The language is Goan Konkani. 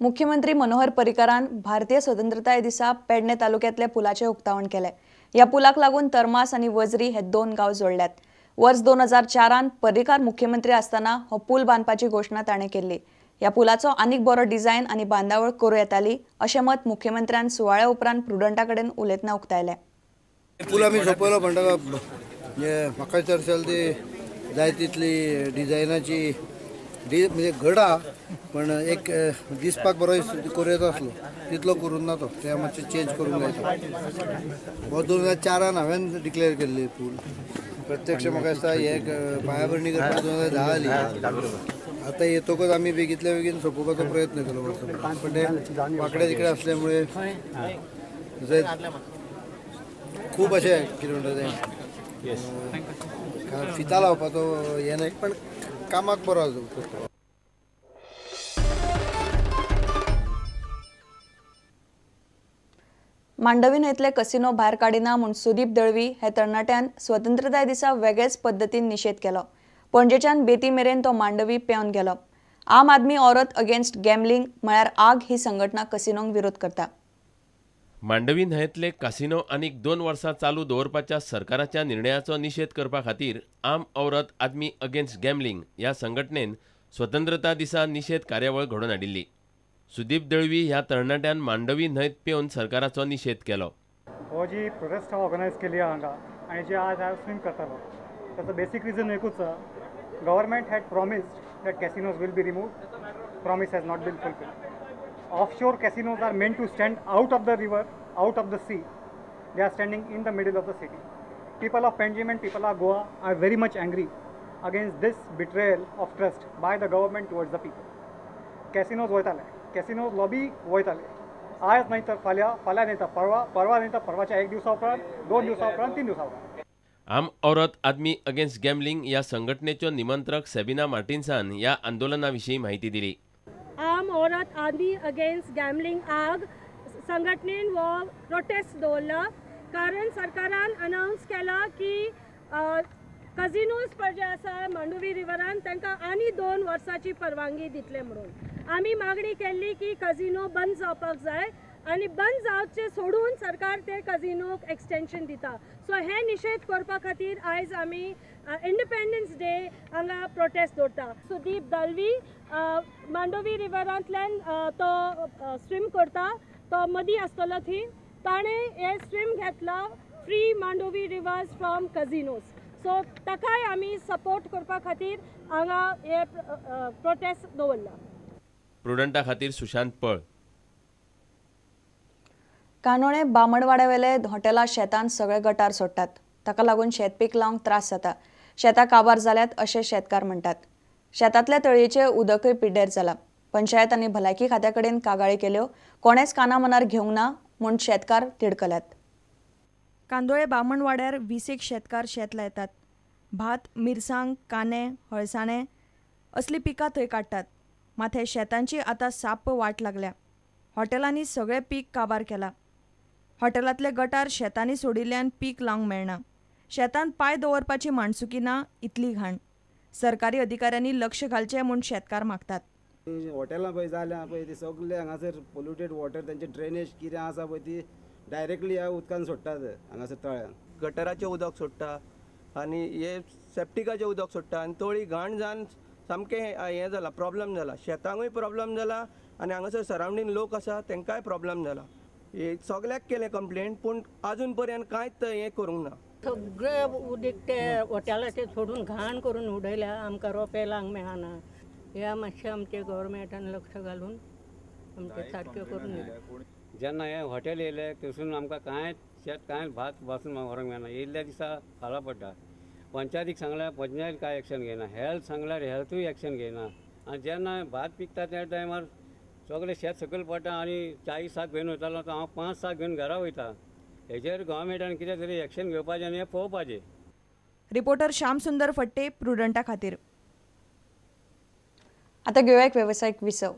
मुख्यमंत्री मनोहर पर्रीकारान भारतीय स्वतंत्रताय दिसा पेडणे तालुक्यांतल्या पुलाचें उक्तावण केलें. ह्या पुलाक लागून तरमास आनी वजरी हे दोन गांव जोडल्यात. वर्स 2004 पर्रीकार मुख्यमंत्री आसतना हो पूल बांदपाची घोशणा ताणें केल्ली. ह्या पुलाचो आनीक बरो डिझायन आनी बांदावळ करूं येताली अशें मत मुख्यमंत्र्यान सुवाळ्या उपरांत प्रुडंटा कडेन उलयतना उक्तायलें. पूल आमी सोंपयलो म्हणटकच म्हाका चर्चल ती जाय तितली डिझायनाची म्हणजे घडा पण एक दिसपाक बरो करूं येता आसलो तितलो करूंक ना तो ते मातशें चेंज करूंक जाय. हो 2004 हांवें डिक्लेअर केल्ली पूल. प्रत्यक्ष म्हाका दिसता हे पायाभरणी करपाक 2010 आली. आतां येतकच आमी बेगींतल्या बेगीन सोंपोवपाचो प्रयत्न केलो वर्सभर, पण ते वांकडे तिकडे असल्यामुळे खूब अशें कितें म्हणटा तें फिता लावपाचो हें न्हय, पण कामाक बरो आसा. मांडवी न्हंयतले कसिनो भायर काडिना म्हूण सुदीप दळवी हे तरणाट्यान स्वतंत्रताय दिसा वेगळेच पद्दतीन निशेध केलो. पणजेच्यान बेती मेरेन तो मांडवी पेवन गेलो. आम आदमी औरत अगेन्स्ट गॅमलिंग म्हळ्यार आग ही संघटना कसिनोंक विरोध करता. मांडवी न्हंयतले कासिनो आनीक 2 वर्सां चालू दवरपाच्या सरकाराच्या निर्णयाचो निशेध करपा खातीर आम औरत आदमी अगेन्स्ट गॅमलिंग ह्या संघटनेन स्वतंत्रता दिसा निशेध कार्यावळ घडोवन हाडिल्ली. सुदीप दळवी ह्या तरणाट्यान मांडवी न्हंयत पेवन सरकाराचो निशेध केलो. हो जी प्रोटेस्ट ऑर्गनायज केली हांगा आनी जे आज हांव स्विम करतालो ताचो बेसीक रिजन एकूच, government had promised that casinos will be removed. Promise has not been fulfilled. Offshore casinos are meant to stand out of the river, out of the sea. They are standing in the middle of the city. People of Panjim and people of Goa are very much angry against this betrayal of trust by the government towards the people. Casinos वयताले, casinos lobby वयताले. आज नाही तर फाल्यां, फाल्यां नाही तर परवा, परवा नाही तर परवाच्या एक दिवसा उपरांत, 2 दिवसा उपरांत, 3 दिवसा उपरांत. आम औरत आदमी अगेन्स्ट गॅमलिंग ह्या संघटनेच्यो निमंत्रक सेबिना मार्टिन्सान ह्या आंदोलना विशीं माहिती दिली. आम औरत आदमी अगेन्स्ट गॅमलिंग आग संघटनेन हो प्रोटेस्ट दवरला कारण सरकारान अनावन्स केला की कझिनोज पळय जे आसा मांडवी रिवरान तांकां आनी 2 वर्सांची परवानगी दितले म्हणून. आमी मागणी केल्ली की कझिनो बंद जावपाक जाय आनी बंद जावचे सोडून सरकार ते कझिनोक एक्सटेंशन दिता. सो हे निशेध करपा खातीर आयज आमी इंडिपेंडन्स डे हांगा प्रोटेस्ट दवरता. सुदीप दळवी मांडवी रिवरांतल्यान तो स्विम करता, तो मदीं आसतलो थंय, ताणें हे स्विम घेतला free Mandovi rivers from casinos. So ताकाय आमी सपोर्ट करपा खातीर हांगा हे प्रोटेस्ट दवरला. प्रुडंटा खातीर सुशांत पळ. कानोळे बामणवाड्यावेले हॉटेला शेतान सगळे गटार सोडटात, ताका लागून शेतपीक लावंक त्रास जाता. शेतां काबार जाल्यात अशें शेतकार म्हणटात. शेतांतल्या तळयेचें उदकय पिड्ड्यार जालां. पंचायत आनी भलायकी खात्या कडेन कागाळी केल्यो, कोणेच काना मनार घेवंक ना म्हूण शेतकार तिडकल्यात. कांदोळे बामणवाड्यार 20 शेतकार शेत लायतात. भात, मिरसांग, कांदे, हळसाणे असली पिकां थंय काडटात. मात हे शेतांची आतां साप्प वाट लागल्या. हॉटेलांनी सगळें पीक काबार केलां. हॉटेलांतले गटार शेतांनी सोडिल्ल्यान पीक लावंक मेळना. शेतांत पांय दवरपाची माणसुकी ना, इतली घाण. सरकारी अधिकाऱ्यांनी लक्ष घालचें म्हूण शेतकार मागतात. हॉटेलां पळय जाल्यां पळय ती सगळे हांगासर पोल्युटेड वॉटर, तेंचे ड्रेनेज कितें आसा पळय ती डायरेक्टली ह्या उदकान सोडटात हांगासर तळ्यान. गटराचें उदक सोडटा आनी हे सेप्टिकाचें उदक सोडटा आनी तळी घाण जावन सामकें हें जाला, प्रॉब्लम जाला. शेतांकूय प्रॉब्लम जाला आनी हांगासर सरावंडींग लोक आसा तांकांय प्रॉब्लम जाला. हे सगळ्याक केलें कंप्लेन पूण आजून पर्यंत कांयच हें करूंक ना. सगळें उदीक ते हॉटेलाचें सोडून घाण करून उडयल्या, आमकां रोंपे लावंक मेळना. ह्या मातशें आमचें गव्हर्मेंटान लक्ष घालून आमचें सारकें करून दिलें. जेन्ना हें हॉटेल येयलें थंयसून आमकां कांयच शेत कांय भात पासून व्हरूंक मेळना. येयल्ल्या दिसा खाला पडटा. पंचायतीक सांगल्यार पंचायत कांय एक्शन घेयना, हेल्थ सांगल्यार हेल्थूय एक्शन घेयना. आनी जेन्ना भात पिकता त्या टायमार सगळें शेत सकयल पडटा आनी 40 साक घेवन वयतालो तो हांव 5 साक घेवन घरा वयता. हेजेर गव्हर्मेंटान कितें तरी एक्शन घेवपाचें आनी हें पळोवपाचें. रिपोर्टर श्यामसुंदर फट्टे, प्रुडंटा खातीर. आता घेऊया एक व्यावसायिक विसव.